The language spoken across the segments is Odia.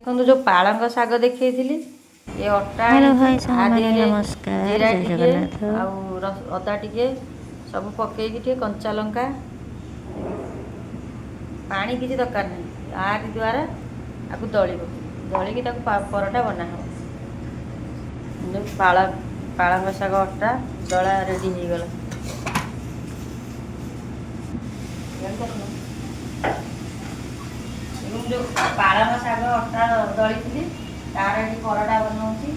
ଦେଖନ୍ତୁ, ଯେଉଁ ପାଳଙ୍ଗ ଶାଗ ଦେଖେଇଥିଲି, ଏ ଅଟା ହ୍ୟାଲୋ ଆଣିଛି। ହାଇ ଆ ସାଙ୍ଗମାନେ, ଦେହରେ ନମସ୍କାର, ଜିରା ଜୟ ଟିକେ ଜଗନ୍ନାଥ। ଆଉ ଅଦା ଟିକେ ସବୁ ପକେଇକି, ଟିକେ କଞ୍ଚା ଲଙ୍କା, ପାଣି କିଛି ଦରକାର ନାହିଁ। ତାରି ଦ୍ୱାରା ଆକୁ ଦଳିବ, ଦଳିକି ତାକୁ ପରଟା ବନା ହେବ। ଯେଉଁ ପାଳଙ୍ଗ ଶାଗ ଅଟା ଦଳା ରେଡ଼ି ହେଇଗଲା। ଏବଂ ଯେଉଁ ପାଳଙ୍ଗ ଶାଗ ଅଟା ଦଳିଥିଲି, ତାର ଏଠି ପରଟା ବନଉଛି।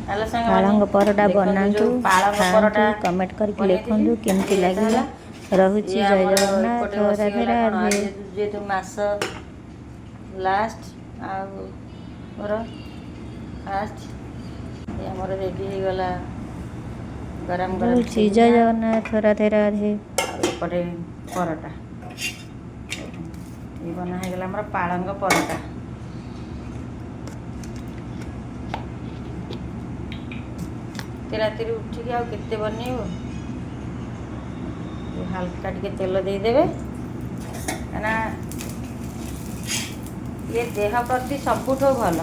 ହ୍ୟାଲୋ ସାଙ୍ଗମାନେ, ପାଳଙ୍ଗ ପରଟା ଦେଖନ୍ତୁ, ବନାନ୍ତୁ, ଯେଉଁ ପାଳଙ୍ଗ ଖାଆନ୍ତୁ, ପରଟା କମେଣ୍ଟ କରିକି ବନେଇଥିଲି, ଲେଖନ୍ତୁ କେମିତି ଇଏ ଲାଗିଲା। ହେଲା ରହୁଛି, ଇଏ ଜୟ ଆମର ଜଗନ୍ନାଥ, ଏପଟେ ରାଧେ ବସିଗଲା କ'ଣ ରାଧେ। ଆଜି ଯେହେତୁ ମାସ ଲାଷ୍ଟ ଆଉ ମୋର ଫାଷ୍ଟ, ଏ ଆମର ରେଡ଼ି ହେଇଗଲା ଗରମ ଗରମ ରହୁଛି, ଜୟ ସେମିଆ ଜଗନ୍ନାଥ, ରାଧେ ରାଧେ। ଆଉ ଏପଟେ ପରଟା ଇଏ ବନା ହେଇଗଲା, ଆମର ପାଳଙ୍ଗ ପରଟା। ଏତେ ରାତିରେ ଉଠିକି ଆଉ କେତେ ବନେଇବ? ହାଲକା ଟିକେ ତେଲ ଦେଇଦେବେ, କାହିଁକିନା ଇଏ ଦେହ ପ୍ରତି ସବୁଠୁ ଭଲ।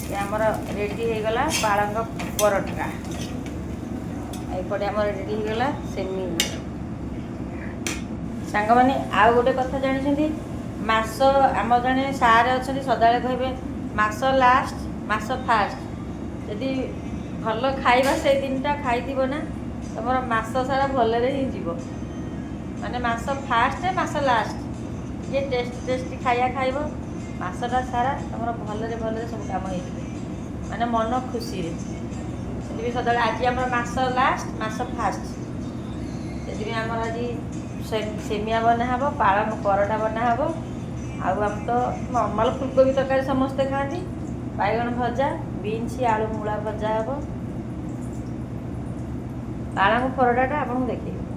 ଇଏ ଆମର ରେଡ଼ି ହେଇଗଲା ପାଳଙ୍ଗ ପରଟା। ଏପଟେ ଆମର ରେଡ଼ି ହେଇଗଲା ସେମିଆ। ସାଙ୍ଗମାନେ, ଆଉ ଗୋଟେ କଥା ଜାଣିଛନ୍ତି? ମାସ, ଆମ ଜଣେ ସାର୍ ଅଛନ୍ତି, ସଦାବେଳେ କହିବେ, ମାସ ଲାଷ୍ଟ ମାସ ଫାଷ୍ଟ ଯଦି ଭଲ ଖାଇବା ସେଇ ଦିନଟା ଖାଇଥିବ ନା, ତମର ମାସ ସାରା ଭଲରେ ହିଁ ଯିବ। ମାନେ ମାସ ଫାଷ୍ଟ, ମାସ ଲାଷ୍ଟ ଟିକେ ଟେଷ୍ଟ ଟେଷ୍ଟି ଖାଇବା ଖାଇବ, ମାସଟା ସାରା ତମର ଭଲରେ ଭଲରେ ସବୁ କାମ ହେଇଯିବ, ମାନେ ମନ ଖୁସିରେ। ସେଥିପାଇଁ ସଦାବେଳେ, ଆଜି ଆମର ମାସ ଲାଷ୍ଟ ମାସ ଫାଷ୍ଟ, ସେଥିପାଇଁ ଆମର ଆଜି ସେମିଆ ବନା ହେବ, ପାଳଙ୍ଗ ପରଟା ବନା ହେବ। ଆଉ ଆମ ତ ନର୍ମାଲ୍ ଫୁଲକୋବି ତରକାରୀ ସମସ୍ତେ ଖାଆନ୍ତି, ବାଇଗଣ ଭଜା, ବିନ୍ସ ଆଳୁ ମୂଳା ଭଜା ହେବ। ପାଳଙ୍ଗ ପରଟାଟା ଆପଣଙ୍କୁ ଦେଖେଇବି।